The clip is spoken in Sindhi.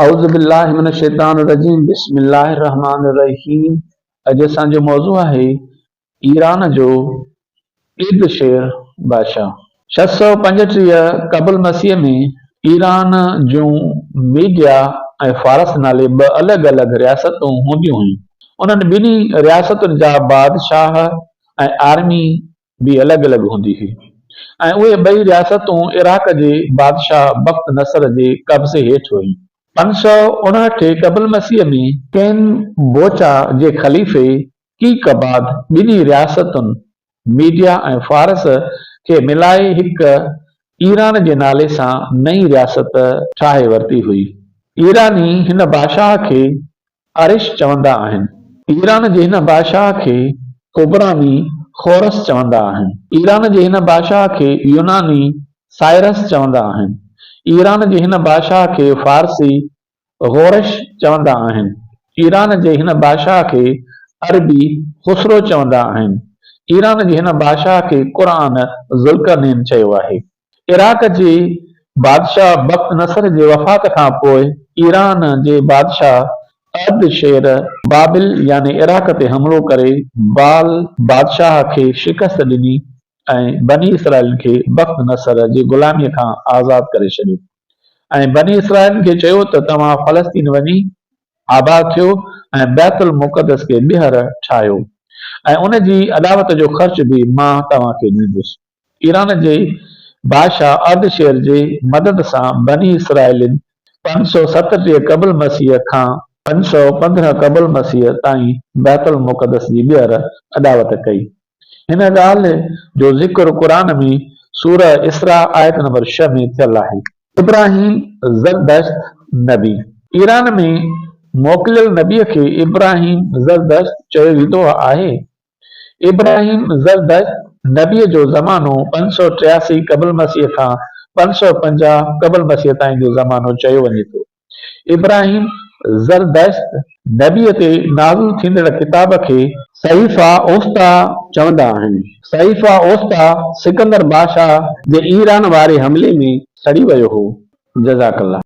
اعوذ بالله من الشيطان الرجيم بسم الله الرحمن الرحيم اڄ اسان جو موضوع آهي ايران جو عيد شير بادشاهه. 635 قبل مسيح ۾ ايران جون ميڊيا ۽ فارس نالي ٻه الڳ الڳ رياستون هونديون هيون. انهن ٻنهي رياستن جا بادشاهه ۽ آرمي به الڳ الڳ هوندي هئي ۽ اهي ٻئي رياستون عراق جي بادشاهه بخت نصر جي قبضي هيٺ هيون. 559 قبل مسيح ۾ ڪين بوچا جي خليفي ڪيقباد ٻنهي رياستن ميڊيا ۽ فارس کي ملائي هڪ ايران جي نالي سان نئين رياست ٺاهي ورتي هئي. ايراني هن بادشاهه کي ارش چوندا آهن. ايران جي هن بادشاهه کي عبراني خورس چوندا آهن. ايران جي هن بادشاهه کي يوناني سائرس چوندا آهن. ايران جي هن بادشاهه کي فارسي غورش چوندا آهن. ايران جي هن بادشاهه کي عربي خسرو چوندا آهن. ايران جي هن بادشاهه کي قرآن ذوالقرنين چيو آهي. عراق جي بادشاهه بخت نصر جي وفات کان پوء ايران جي بادشاهه اردشير بابل يعني عراق تي حملو ڪري بال بادشاهه کي شڪست ڏني ۽ بني اسرائيلن کي بخت نصر جي غلاميء کان آزاد ڪري ڇڏيو ۽ بني اسرائيلن کي چيو ته توهان فلسطين وڃي آباد ٿيو ۽ بيت المقدس کي ٻيهر ٺاهيو ۽ ان جي اڏاوت جو خرچ به مان توهان کي ڏيندس. ايران جي بادشاهه اردشير جي مدد سان بني اسرائيلين 537 قبل مسيح کان 515 قبل مسيح تائين بيت المقدس جي ٻيهر اڏاوت ڪئي. هن ڳالهه جو ذڪر قرآن ۾ سوره اسراء آيت نمبر ڇهه ۾ ٿيل آهي. ابراهيم زردشت نبي. ايران ۾ موڪليل نبيء کي ابراهيم زردشت چيو ويندو آهي. ابراهيم زردشت نبيء جو زمانو 583 قبل مسيح کان 550 قبل مسيح تائين جو زمانو چيو وڃي ٿو. ابراهيم زردشت نبيء تي نازل ٿيندڙ ڪتاب کي صحيفه اوستا چوندا آهن. صحيفه اوستا سڪندر بادشاهه جي ايران واري حملي ۾ سڙي ويو هو. جزاڪ الله.